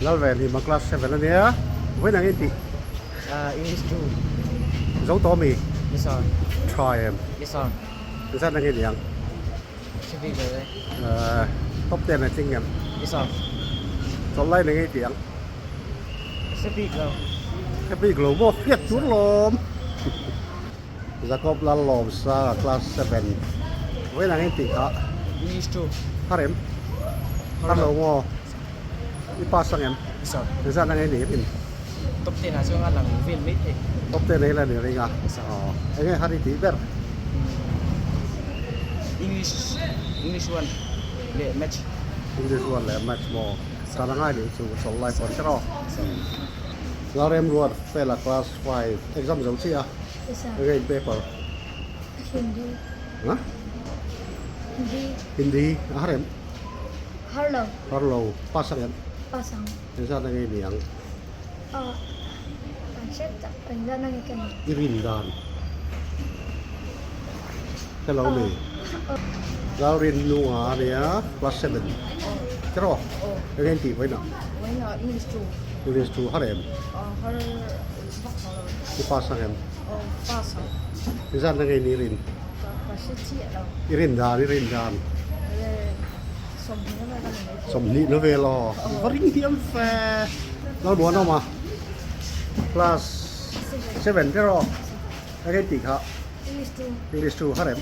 Lalvenhima class 7 ania vawiin ang in tih? English 2. Zo tawh ami? Yes sir. Tha em? Yes sir. Zat na nge niang? Hre bik lo e. Top 10 a tling em? Yes sir. Chawlh lai na nge tih ang? Hre bik lo. Hre bik lo maw? Hriat tur lawm. Jacob Lallawmsanga class 7. Vawiin ang in tih kha? English 2. Har em? Har lo maw? I pass ang em? Yes sir. Zat na nge ni em? Top 10 ah chuan a lang vel mai thei. Top 10 ei la ni ring a. Aw. Enge har i tih ber? English English 1 leh match. English 1 leh match maw? Tan a ngai nih chu chawlh lai pawn tiraw? Lalremruat fela class 5 exam zo chiah a. Enge in paper? Hindi. Ha? Hindi. Hindi. A har em? Har lo. Har lo. Pass ang em? Pass ang. Engzat a ngei niang? Aw an hriat tak engzat a ngei ka ni. I rin dan. Hello mi. Lalrin nunga a nia class 7. Tiraw? Eng nge tih vawiinah? Vawiinah English 2. English 2 har em? Har vak lo. I pass ang em? Aw pass ang. Engzat a ngei ni i rin? Ka hre chiah lo. I rin dan, i rin dan. Sawmhnih na vel Sawmhnih na vel aw. Va ring thiam fe. Lalmuan awm a. Class 7 te rawh. Eng nge tih kha? English 2 har em?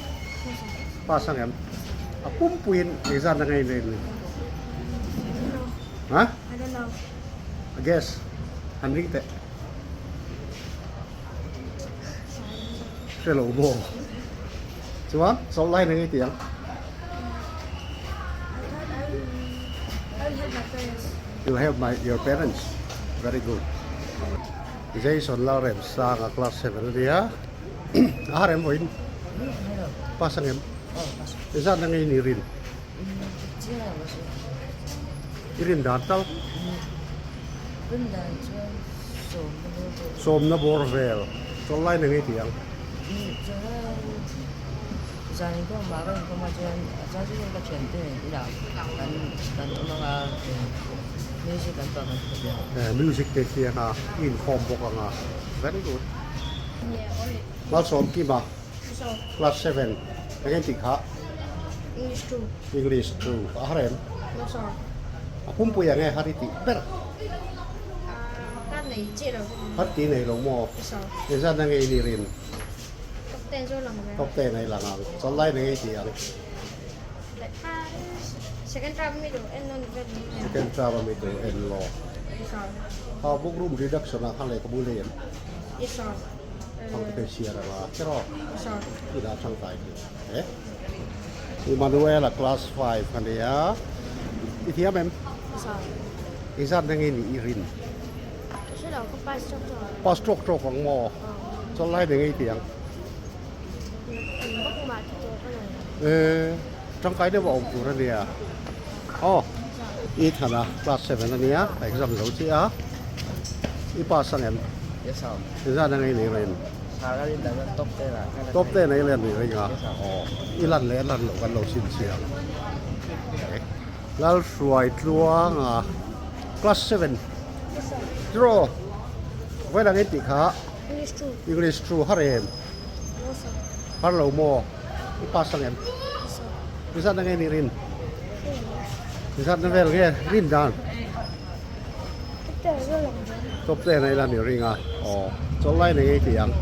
Pass ang em? A pumpuiin exam na ngei nei ni. Ha? A guess. Han ring teh. Hre lo maw? Chuan chawlh lai na ngei tih ang. You'll help my your parents. Very good. Jason Lalremsanga class 7 a nia. A har em vawiin? Pass ang em? Engzat na ngei ni rin? I rin dan tal? Sawmna bawr vel. Chawlh lai na ngei tih ang. Zan inkhawm ah ka inkhawm a chuan a chang chu ka thiante nen inah kan kan awm ang a music an pah kan hmu ve a. Music te khian a inkhawm bawk ang a very good. Malsawmkima class 7 eng engti kha? English 2. English 2 a har em? A pumpui ang e har i tih ber. Har tih nei lo maw? Engzat na nge i nih rin? Top 10 ei lang ang. Chawlh lai nei tih ang. Second term mi duh en nawn vel ni. Second term mi duh en law. Ha book room reduction ah khan lehkhabu nei em? Yes sir. Thang te chhiar anga tiraw? Yes sir. I dah thang kai tih. Eh? Emmanuel a class 5 a nia. I thiam em? Yes sir. Engzat na nge ni i rin? Pass tawk tawk ang maw? Chawlh lai nei ngei tih ang. Eee tangkai deuh a awm tur a nia. Aw i than a class 7 a nia exam zo chiah a. I pass ang em? Yes sir. Engzat ang ei nei rin? Top 10 a i lan nei ring a. Aw i lan leh a lan loh kan lo chhinchhiah ang. Lalhruai tluanga class 7 Draw Vawiin ang in tih kha English 2 har em? Har lo maw? I pass ang em? Rizat na nge ni rin? Rizat na vel nge rin dan? Top 10 ai la ni ring a. Aw chawlh lai na nge tih ang.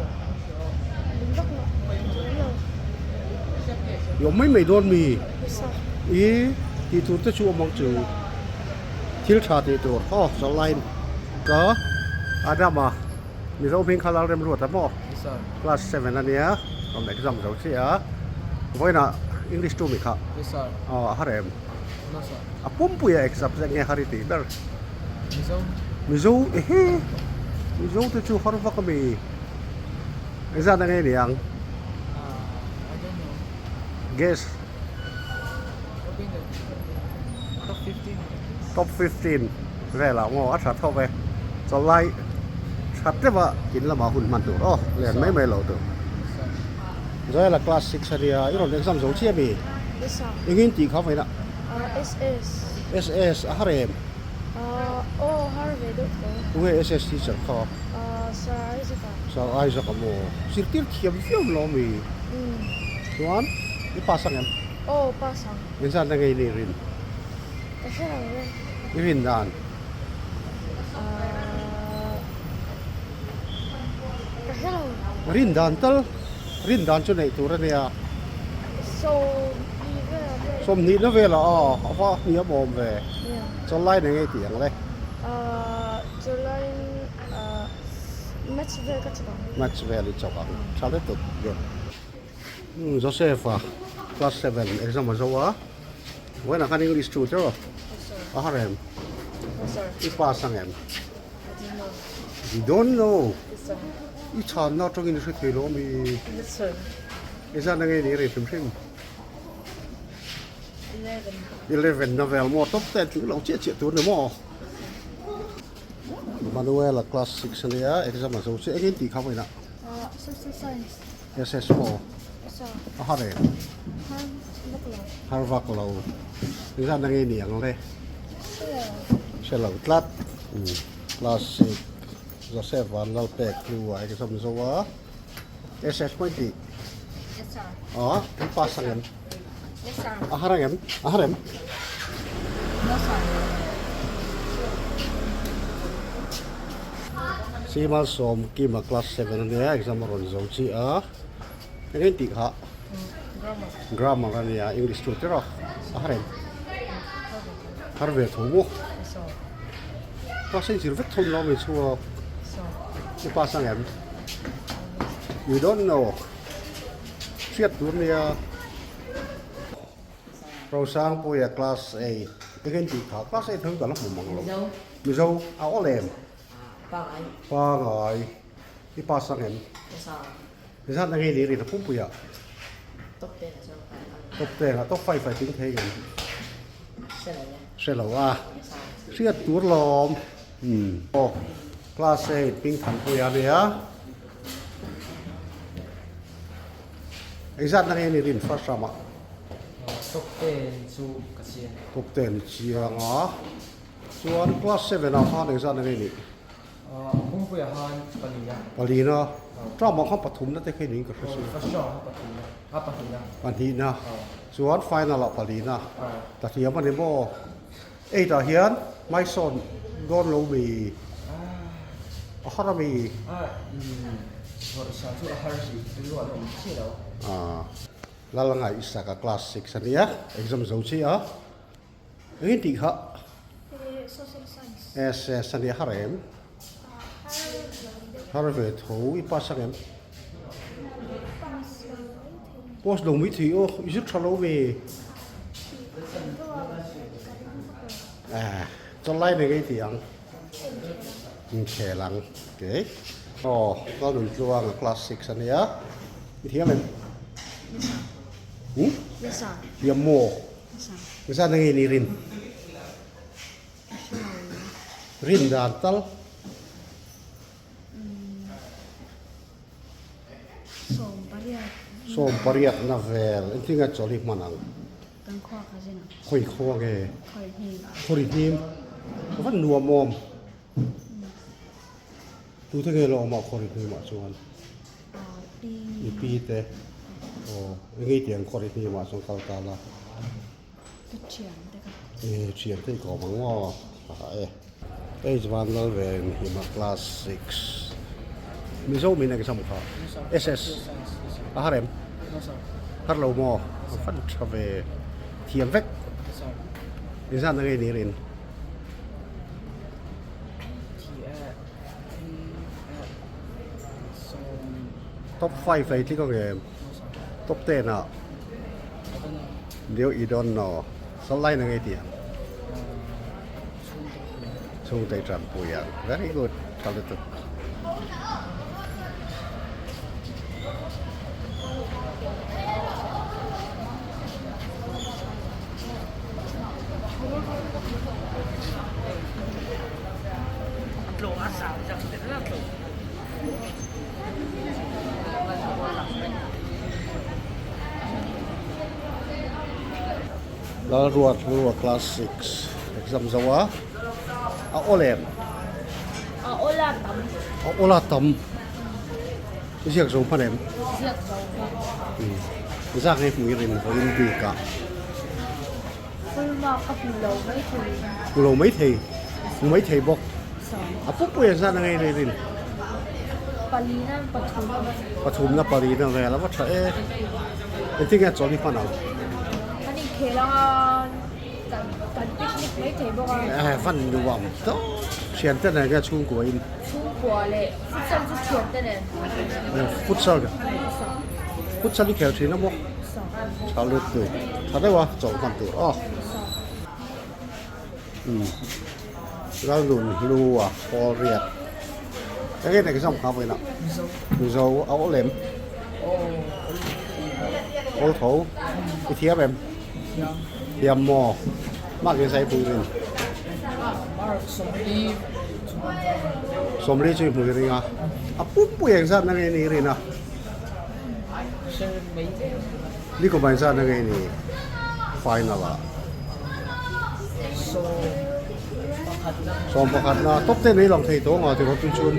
I awm mai mai dawn mi? I tih tur te chu awm ang chu. Thil tha tih tur aw chawlh laiin ka Adama Mizo hming kha Lalremruata maw class 7 ania rawn exam zo chiah a vawiinah English tu mi kha aw a har em a pumpui a exam che nge har i tih ber Mizo ehe Mizo te chu har vak ami engzat enge niang guess. Top 15 velah maw a tha tho ve chawlh lai tha deuh a in lamah hun hman tur aw len mai mai lo tur Joela class 6 ania i rawn exam zo chiah mi engin tih kha vawiinah SS a har em? Tunge SS teacher kha? Sir Isaac a. Sir Isaac a maw? Zirtir thiam viau lo mi? Chuan i pass ang em? Aw pass ang. Engzat na ngei ni rin? Ka hre lo e. I rin dan? Ka hre lo. Rin dan tal, rin dan chu neih tur a nia. Sawmhnih velah vel. Sawmhnih na velah aw, a va hniam awm ve. Chawlai na ngei tih ang le. Chawlai match vel ka chawk ang. Match vel i chawk ang. Tha lutuk ber. Joseph a class 7 exam a zo a. Vawiinah khan English thu teuh a. A har em? I pass ang em? You don't know. I chhanna atangin i hre thei lo ami? Engzat na nge ni rei hrim hrim? 11 na vel maw top ten tling lo chiah chiah tur ni maw? Manuela class 6 ania exam a zo chiah engin tih kha vawiinah? Social science. SS maw? A har em? Har vak lo. Engzat na nge ni ang le? Hre lo tlat. Class 6 Joseph Vanlalpek hnu ah exam zo a. SS pawh i tih? Aw, i pass ang em? A har ang em? A har em? Simal sawm Kima class 7 ania exam a rawn zo chiah a. Eng in tih kha? Grammar ania English chu tir a, a har em? Har ve tho maw? Class in zir vek thawm lo mai chhuak. I pass ang em? You don't know. Hriat tur nia. Rosangpuia class 8. Eng in tih kha? Class 8 ho ka la hmu mang lo. Mizo a awl em? Pangai. I pass ang em? Zat na ngei ni rin a pumpuia. Top 10 a chuan kai a. Top 10 a top 5 ai ting thei ngem. Hre lo e. Hre lo a. Hriat tur lawm. Aw class 8 ping than puia ania. Engzat na ngei ni rin first round ah. Top 10 chu ka chiang. Top 10 i chiang a. Chuan class 7 ah khan engzat na ngei ni. Kawngpuiah khan palina. Palina. Term ah khan pathumna te kha in ka hre si. First round kha pathumna. A pahnihna. Pahnihna. Chuan final ah palina. Ta thiam a ni maw? Eight ah hian hmaisawn dawn lo mi? A har a mi? Vawrhsa chu a har rih rilru a la awm chiah lo. Lalngaihsaka class 6 a nia, exam zo chiah a. Engin tih kha? Social science. SS a nia har em? Har ve tho i pass ang em? Pass lo mai thei. Pass lo mai thei aw, i zir tha lo ve. Ah, chawlai nei ngei tih ang. Inkhel ang. Okay. Aw, Lalnuntluanga class 6 a nia. I thiam em? Hmm? Thiam maw? Zan ange ni rin? Rin dan tal? Sawm pariat na vel. Engtin nge chawlh hi hman ang? Khawi khua nge? Khawi hnim. A van nuam awm. Tute nge lawm a khawi hnim ah chuan? I pi te aw engei tiang kawr i hnim ah chuan kal ta la. Ka thian te ka. E thian te i kawm ang maw a e. H van lal ven hima class 6 Mizo min exam kha SS a har em har lo maw a fan tha ve thiam vek inzan angei ni rin. Top 5 ei tling ang em? Top 10 ah Diu i don't know. Sal lai na ngei ti ang. Chhungte tanpui ang. Very good. Tha lutuk. Lalruat Rua class 6 exam zo a a aw lem. A awla tam. A awla tam. I ziak zo hman em? Ziak zo hman. Zak nge hmu i rin vawiin bik ah. Full mark ka hmu lo mai thei. Hmu lo mai thei. Hmu mai thei bawk. A pupui a zan a ngei rei rin. Palina pathum. Pathumna palina vel a va tha e. Engtin nge chawlh i hman ang? Kan inkhel anga kan kan picnic mai thei bawk a. Eh van nuam tawp. Thiante nen nge chhungkua in? Chhungkua leh futsal chu thiante nen. Futsal ka? Futsal i khel thin a maw? Tha lut tu. Tha deuh a chawlh hman tur aw. Umm Lalnun hlu a pawl riat eng nge exam kha vawiin ah Mizo a awl em awl tho i thiam em thiam maw mark in sai pui rin sawmli chu i hmui ring a a pumpui engzat na nge ni rin a Nikum ah engzat na nge ni final ah 11 na top 10 ei lang thei tawh ang a tirawh chu chuan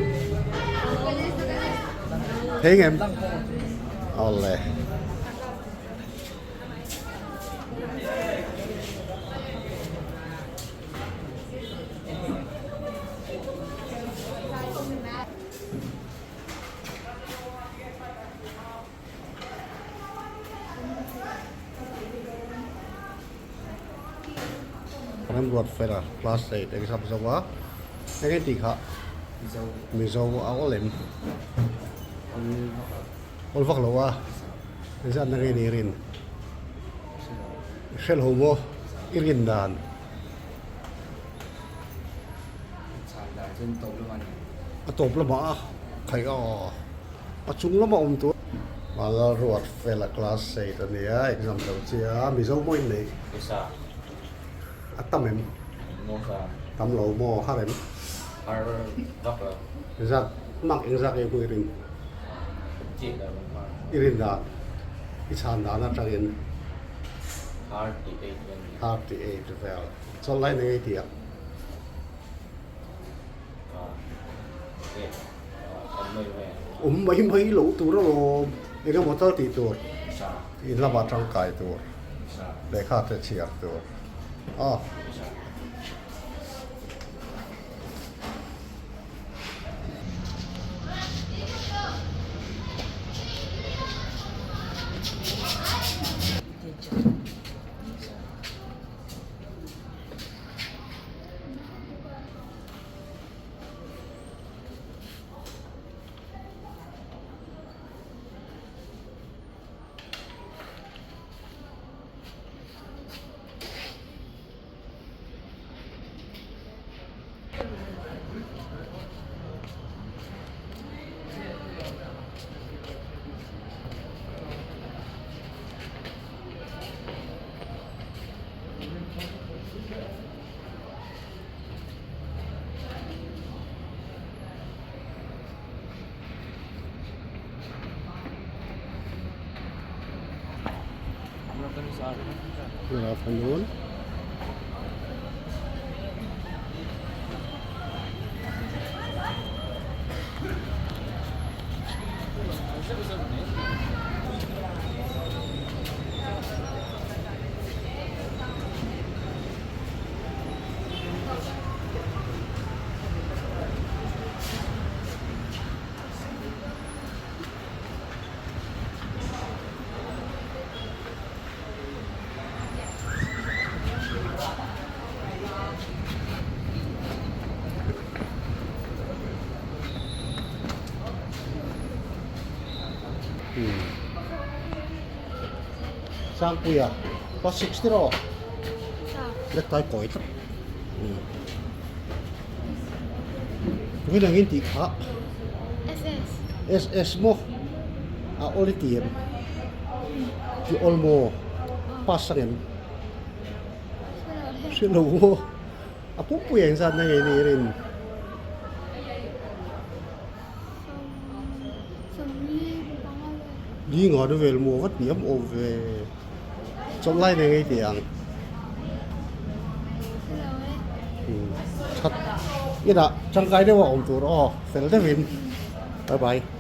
thei ngem awle. Ramruat fela class 8 exam zo a eng nge tih kha Mizo a awl em awl vak lo a engzat na nge ni rin hre lo maw i rin dan a tawp lamah a khaih a aw. A chung lama awm tur. Lalruat fela class 8 a nia, exam lo chia, Mizo maw in neih? A tam em? Tam lo maw? Har em? Engzat mark engzat nge hmu i rin? I rin dan, i chhan dan atangin? 38 vel. Chawlh lai nei tih a? Awm mai mai loh tur alawm eng emaw tal tih tur in lamah tangkai tur lehkha te chhiar tur a. Good afternoon. Sangpuia class 6 tiraw lek tai kawi tlat tukin angin tih kha SS maw a awl i ti em ti awl maw pass ang em hre lo maw a pumpui engzat na nge ni rin. Ni nga na vel maw vat hniam awm ve chawlh lai nei ngei teh ang that. Inah tangkai deuha awm tur aw fel deuhin. Bye bye.